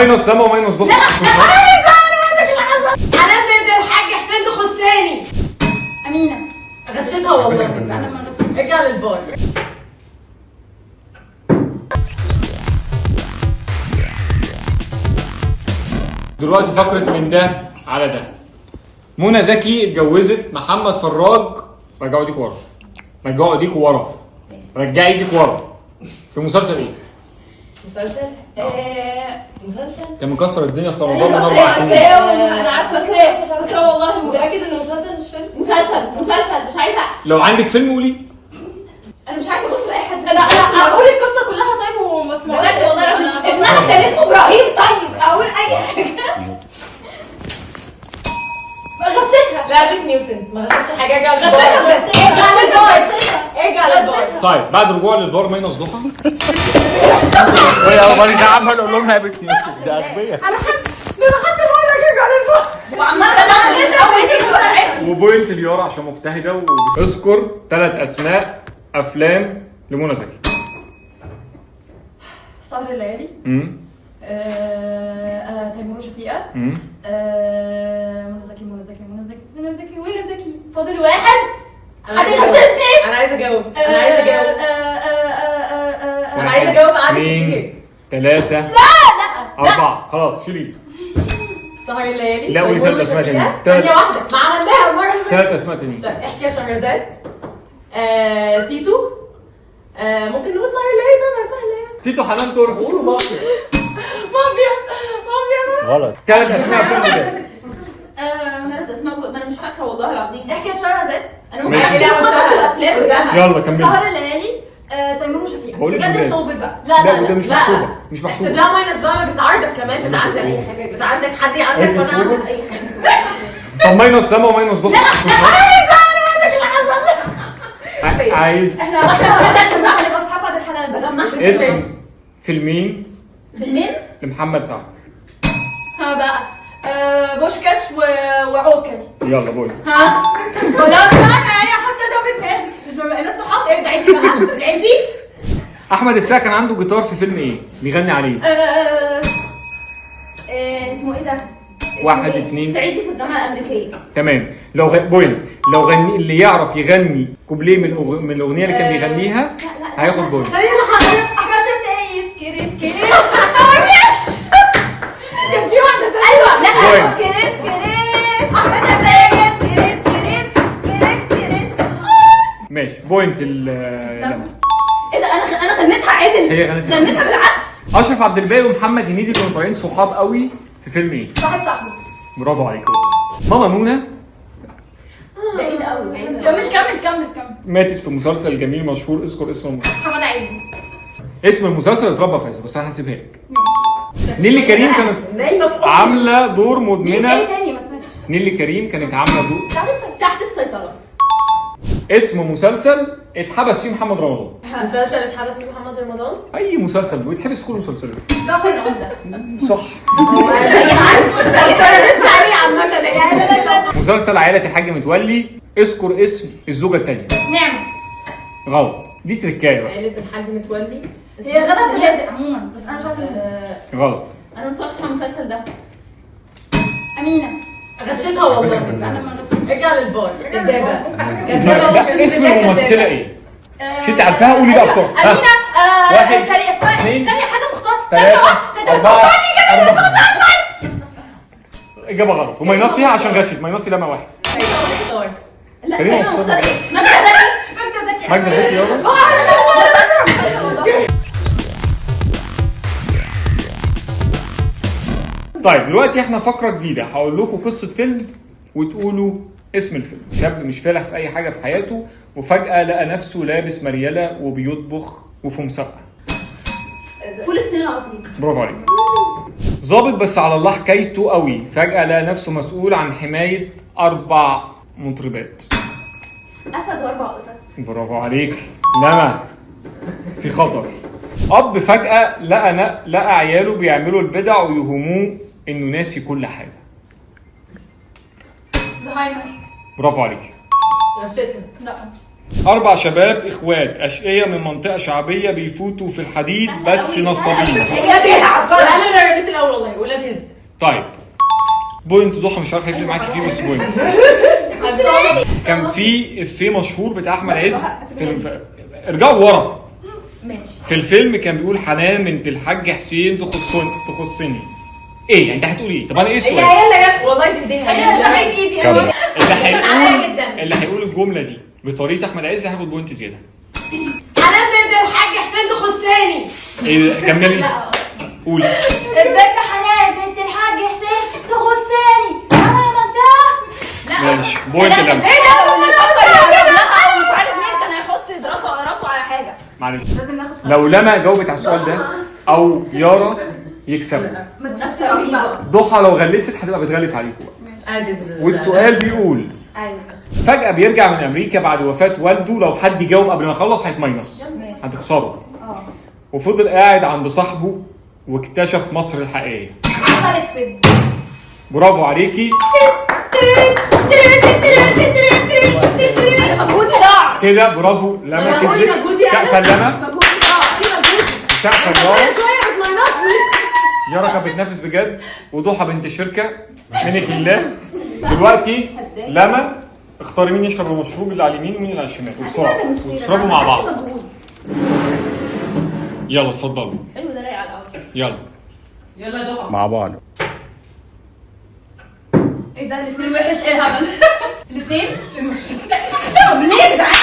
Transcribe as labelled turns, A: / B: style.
A: minus لما و minus ضحى.
B: لا لا،
C: حنان بنت الحاج حسين تخصني.
B: امينه.
C: غشيتها والله.
B: انا ما غشيتش.
C: ارجع للفار.
A: دلوقتي فقرة من ده على ده. منى زكي اتجوزت محمد فراج. رجعوا ايديك ورا، رجعوا ايديك ورا، رجعي ايديك ورا. في مسلسل ايه؟
C: مسلسل مسلسل
A: كان مكسر الدنيا في رمضان من 4 سنين.
B: انا عارفه.
D: فاكرة فاكرة والله.
C: متأكد انه مسلسل مش فيلم؟
D: مسلسل مسلسل، مش عايزة.
A: لو عندك فيلم قولي.
D: أنا مش عايزة أبص لأي حد.
B: انا اقول القصة كلها طيب وما اسمعش.
D: بجد والله العظيم ابنها كان اسمه إبراهيم. طيب أقول أي حاجة.
B: غشيتها.
C: لعبة نيوتن. ما غشيتش حاجة. ارجع للفار.
B: غشيتها غشيتها.
C: ارجع للفار.
B: غشيتها.
A: طيب بعد رجوع للفار minus ضحى.
E: ويا مانيش عارفه اقول لهم هابت نيوتن ده اغبياء.
D: وعمالة بدور أول
A: و point ليارا عشان مجتهدة. اذكر 3 اسماء افلام لمنى زكي.
B: سهر الليالي. تيمور وشفيقة. منى زكي منى زكي منى زكي منى زكي منى زكي. فاضل واحد. حد يغششني.
C: انا عايزة اجاوب، انا عايزة اجاوب، انا عايزة اجاوب عدد
A: اثنين،
C: كتير.
A: 3،
B: لا لا.
A: 4. خلاص شيل ايدك.
C: سهر الليالي.
A: لا، قولي
C: تيمور
A: تلات أسماء
C: وشفيقة.
A: تانيين. تلات.
C: ثانية واحدة، ما عملناها المرة اللي فاتت.
A: 3 اسماء تانيين.
C: طيب احكي يا شهرزاد. تيتو. ممكن نقول سهر الليالي بقى، ما سهلة يعني.
A: تيتو حنان ترك.
E: قولوا مافيا.
C: مافيا مافيا.
E: غلط.
A: 3 اسماء فيلم ده.
D: ثلاث أسماء، ما أنا مش فاكرة والله العظيم.
B: احكي يا شهرزاد.
D: أنا ممكن
A: ماشي.
D: أحكي لها قصص الأفلام.
A: يلا كملي.
B: سهر الليالي، تيمور وشفيقة.
A: بقول لك
B: بجد
A: بجد.
B: مصوبة بقى. لا لا
A: لا وده
B: لا.
A: مش
C: لا.
A: محسوبة، مش
C: احسب
A: محسوبة.
C: لها minus بقى، ما بتعارضك كمان، بتعندك
A: اي
C: حاجة، بتعندك حد عندك
A: قالت لي
C: وانا
A: سوبر.
C: عندك اي حاجة.
A: طب minus لما و minus ضحى.
B: لا لا.
A: عايز
B: احنا هنبقى اصحاب بعد الحلقة دي.
D: بجمعها.
A: اسم فيلمين
D: فيلمين.
A: لمحمد سعد.
B: ها بقى، بوشكاش وعوكل.
A: يلا point.
B: ها ولا انا هي حتى ده في دماغي. مش ما بقيناش صحاب. ايه ادعيتي بقى ادعيتي.
A: احمد السقا كان عنده جيتار في فيلم ايه بيغني عليه؟
D: اسمه ايه ده؟ اسمه
A: واحد،
D: إيه؟
A: اتنين.
D: صعيدي في الجامعة الأمريكية.
A: تمام. لو point لو غني اللي يعرف يغني كوبليه من الاغنية اللي كان بيغنيها هياخد point.
B: خلينا نحضر احمد شفايف كريس كريس.
C: كان في واحدة تانية.
B: ايوه.
D: لا
A: point.
D: كريس كريس
B: احمد شفايف كريس كريس كريس كريس.
A: ماشي point لما.
D: ايه ده؟ انا غنيتها عدل.
A: هي غنتها.
D: غنيتها بالعكس.
A: اشرف عبد الباقي ومحمد هنيدي كانوا طالعين صحاب قوي في فيلم ايه؟
B: صاحب صاحبه.
A: برافو عليكم. ماما نونا
D: بعيد قوي بعيد قوي.
B: كمل كمل كمل كمل.
A: ماتت في مسلسل جميل مشهور، اذكر اسم المسلسل.
B: محمد عزه.
A: اسم المسلسل اتربى في عزه، بس انا هسيبها لك. نيلي كريم كانت
C: نايمة في حضني.
A: عامله دور
B: مين ايه
A: مدمنه.
B: تاني؟ ما سمعتش.
A: نيلي كريم كانت عامله دور
D: تحت السيطرة.
A: اسم مسلسل اتحبس فيه محمد رمضان.
C: مسلسل اتحبس فيه محمد رمضان.
A: اي مسلسل بيتحبس في كل المسلسلات.
B: جعفر العمدة.
A: صح.
C: ما اتفرجتش عليه عامة يعني.
A: مسلسل عائلة الحاج متولي، اذكر اسم الزوجة الثانية.
B: نعمة.
A: غلط، دي تركايه بقى.
C: عائلة الحاج متولي.
B: هي غدا عبد الرازق عموما، بس انا مش عارفه مين.
A: غلط.
D: انا ما اتفرجتش على المسلسل ده.
B: امينه.
C: غشيتها والله.
B: انا ما غشيتش.
C: ارجع للفار. كدابة كدابة.
A: لا اسم الممثلة ايه؟ مش انت عارفاها؟ قولي بقى بسرعة. ها.
B: امينه.
A: واحد،
B: كريم اسمها ايه؟
A: اتنين،
B: ثانية حاجة مختار. ثانية
A: ثلاثة،
B: واحدة ثانية.
A: أربعة، أربعة. إجابة غلط وماينصي عشان غشت. ماينصي لما واحد.
D: لا
A: كريم
D: كريم
A: مختار.
D: مختار ايه؟ ماجدة زكي.
B: ماجدة زكي.
A: ماجدة زكي يلا. طيب دلوقتي احنا فقرة جديدة، هقول لكم قصة فيلم وتقولوا اسم الفيلم. شاب مش فالح في أي حاجة في حياته، وفجأة لقى نفسه لابس مريالة وبيطبخ وفي مسابقة.
D: فول الصين العظيم.
A: برافو عليك. ظابط بس على الله حكايته قوي، فجأة لقى نفسه مسؤول عن حماية 4 مطربات.
D: اسد واربع قطط.
A: برافو عليك. لما في خطر. اب فجأة لقى عياله بيعملوا البدع ويهموه انه ناسي كل حاجة.
B: زهايمر.
A: برافو عليك.
C: غشيتها.
B: لا.
A: 4 شباب اخوات اشقية من منطقة شعبية بيفوتوا في الحديد بس نصابين.
D: هي بيلعب
C: انا اللي رديت الاول والله، ولاد رزق.
A: طيب point ضحى مش عارف هيفرق معاكي فيه، بس point. كان في افيه مشهور بتاع احمد عز في ارجعوا ورا.
C: ماشي.
A: في الفيلم كان بيقول حنان بنت الحاج حسين تخصني. ايه يعني انت هتقول ايه؟ طب انا ايه السؤال؟
C: هي اللي جت والله، دي ايديها.
B: انا سمعت ايدي انا.
A: اللي هيقول الجملة دي بطريقة احمد عز هياخد point زيادة.
C: حنان بنت الحاج حسين تخصني.
A: ايه كملي. قولي.
B: البنت حنان بنت الحاج حسين تخصني انا منطقة.
A: ماشي point لما.
D: ايه ده؟ واللي فكر يقرب لها ومش عارف مين كان هيحط راسه على راسه على حاجة.
A: معلش
B: لازم ناخد
A: لو لما جاوبت على السؤال ده او يارا يكسبوا.
B: ما تخسروش بقى.
A: ضحى لو غلست هتبقى بتغلس عليكم بقى. والسؤال بيقول
C: ايوه
A: فجأة بيرجع من أمريكا بعد وفاة والده، لو حد جاوب قبل ما يخلص هيتماينص، هتخسروا. وفضل قاعد عند صاحبه واكتشف مصر الحقيقية.
B: عسل اسود.
A: برافو عليكي.
D: انا مجهودي ضاع
A: كده برافو لما كسبت. سقفة لما،
D: مجهودي ضاع.
A: سقفة ليارا.
C: شوية بتماينصني.
A: يارا كانت بتنافس بجد، وضحى بنت الشركة منك لله. دلوقتي لما اختاري مين يشرب المشروب اللي على اليمين ومين اللي على الشمال، وبسرعة وتشربوا مع بعض. يلا اتفضلوا.
C: حلو ده لايق على القهوة.
A: يلا
C: يلا يا ضحى
E: مع بعض.
B: ايه ده الاثنين وحش، ايه الهبل؟ الاثنين
D: طب ليه يا جدعان؟